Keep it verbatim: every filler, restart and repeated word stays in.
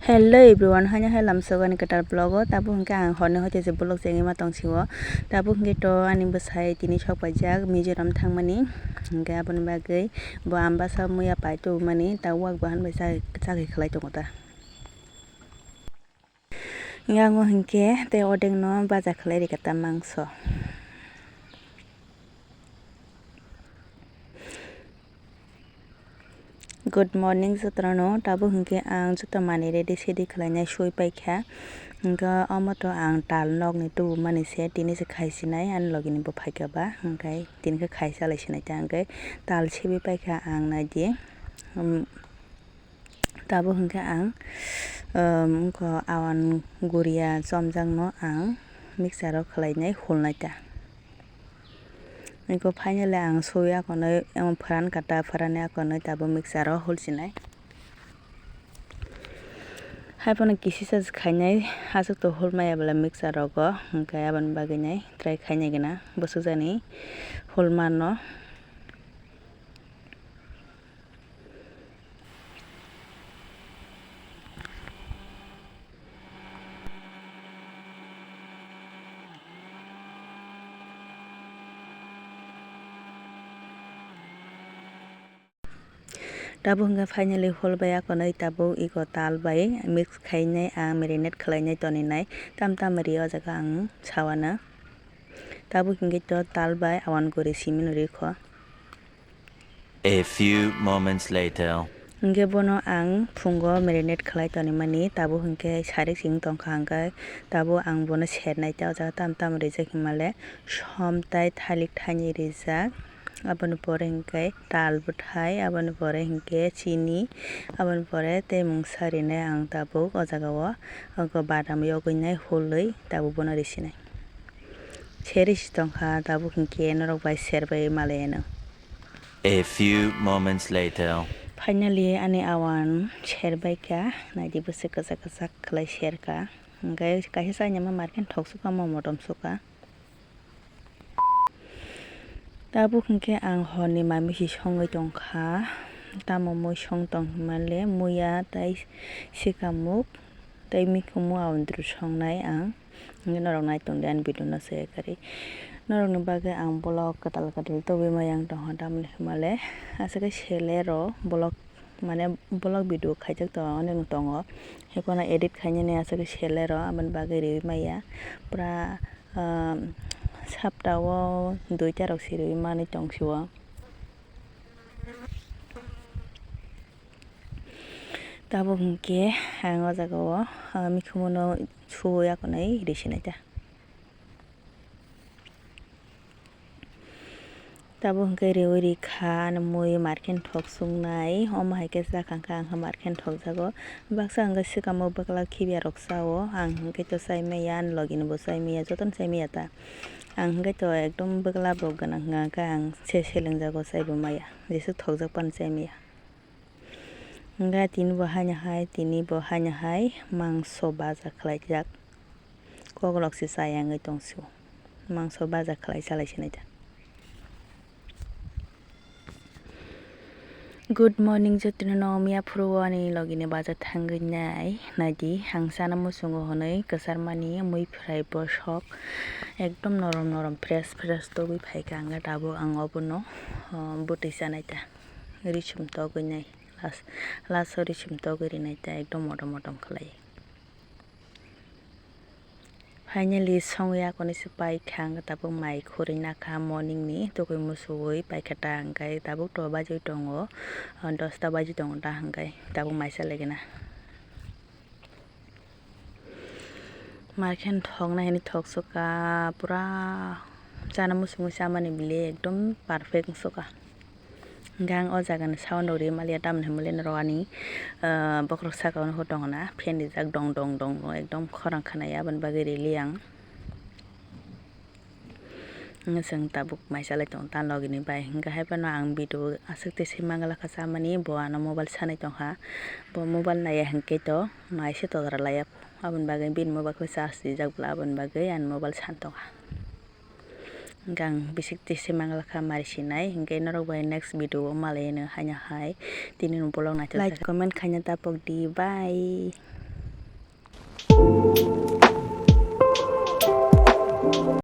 Hello everyone, haino hai lamsogani kwtal vlog o. Tabuk hwnkhe ang horni hoite je vlog chengwi ma tong sio. Tabuk hwnkhe to ani bwsai tini sok paijak Mizoram thangmani. Hwnkhe aboni bagwi bo Ambasa muya pai tubumani ta wak bahan bai chakri khlai tongo ta. Yango hwnkhe tei odekno baja khlai rikha ta mangso. Good morning jotono, tabuk hwnkhe ang joto manwi ready sedi khlainai sui paikha. Hwnkhe omo to ang tal nokni tubumani se tini se khaisinai ani logini bo phaikha ba, hwnkhe tini khe khaisa lai sinai ta hwnkhe tal sibi paikha ang naidi. Tabuk hwnkhe ang, um, wngkha awan guria chomjakno ang mixer o khlainai hulnai ta. Eko finally ang sui akonwi, emo phoran kata phorani akonwi tabuk mixer o hulsinai. Haiphano kisisa khainai aswk to hulmaya bwla mixer rogo, hwnkhe aboni bagwinai try khainai gana bwswk jani hulmano. Tabuk hwnkhe finally hol bai akonwi tabuk eko tal bai mix khainai ang marinate khlainai toninai tam tam ri o jaga ang sawana. Tabuk hwnkhe to tal bai awan guri simino rikho. A few moments later. Hwnkhe bono ang phungo marinate khlai tonimani, tabuk hwnkhe sarik sing tongkha hwnkhe tabuk ang bono sernai ta o jaga tam tam rijak hinmale som tai thalik thaini rijak, aboni pore hwnkhe tal bwthai, aboni pore hwnkhe chini, aboni pore tei mungsa rinai ang tabuk o jaga o, o badam yogwinai hulwi tabuk bono risinai. Seri si tongkha tabuk hwnkhe norok bai ser bai malai anw. A few moments later. Finally ani awan ser bai kha, naidi bwswk kwchak kwchak khlai ser kha. Hwnkhe kaisa chainama market thok sukha, momo tom sukha. Tabuk hwnkhe ang horni mamisi songwi tongkha. Tamo mui song tong hinmale muya tei sikamuk tei mikhumu aundru songnai ang. Hwnkhe norok nai tongdi ani video no se kari. Norokni bagwi ang vlog kwtal kwtal tubui ma yang tongkha, tamoni hwnmale aswk khe selero vlog, mane vlog video khaijak tongo, onek tongo. Haiphano edit khainani aswk khe selero, aboni bagwi riui maya. Pura, ah, saptao duita rok se riui manwi tong sio. Tabuk hwnkhe ang o jaga o, ah, mikhumu no suui akonwi risinai ta. Tabuk hwnkhe riui rikha ani mui market thok sungnai, omo hai khe chakha hwnkhe ang khe market thok jago. Baksa hwnkhe swkamo bwkla khibiya rok chao, ang hwnkhe to chai maya, ani logi ni bo chai maya, jotono chai maya ta. Ang hwnkhe to ekdom bwkla borok gwnang hwnkha hwnkhe ang se seleng jago chai bo maya, jeswk thok jak phano chai maya. Hwnkhe tini bo haino hai, tini bo haino hai mangso baja khlaijak. Koklok se chaya wngwi tong sio. Mangso baja khlai chalai sinai ta. Good morning, jotono no miya phuru o ani logi ni baja thangwi nai. Naidi, ang chana muchungo hwnwi kwchar mani mui phrai bosok. Ekdom norom norom fresh fresh togwi phaikha, hwnkhe tabuk ang obono, ah, bwtwi chanai ta. Risum togwi nai. Las-, laso risum togwi rinai ta ekdom motom motom khlai. Finally songwi akonwi se paikha, hwnkhe tabuk mai khurui nakha morning ni, tugui musuui paikha ta, hwnkhe tabuk to bajwi tongo, ah, dosta bajwi tongo ta, hwnkhe tabuk mai chalai gana. Market thoknai hwnwi thok sukha, pura chana muchungwi chamani bile ekdom perfect wng sukha. Hwnkhe ang o jaga ni sound rok ri maliya, tamoni hwnmale norok ani, ah, bokhorok saka o nukho tongo na, fan rijak dong dong dong dong, ekdom khorang khwnai, aboni bagwi rili ang. Chwng tabuk mai chalai tongo ta logi ni bai, hwnkhe hai phano ang video aswk twi se manglakha chamani, bo ano mobile sanai tongkha, bo mobile naiya hwnkhe to mai se todra laiya, aboni bagwi bini mobile khe charge rijak bwla, aboni bagwi ani mobile san tongkha. Hwnkhe ang bisik twi se manglakha mari sinai, hwnkhe norok bai next video o malai no haino hai tini ni vlog naithok like, comment khaina tapok di, bye.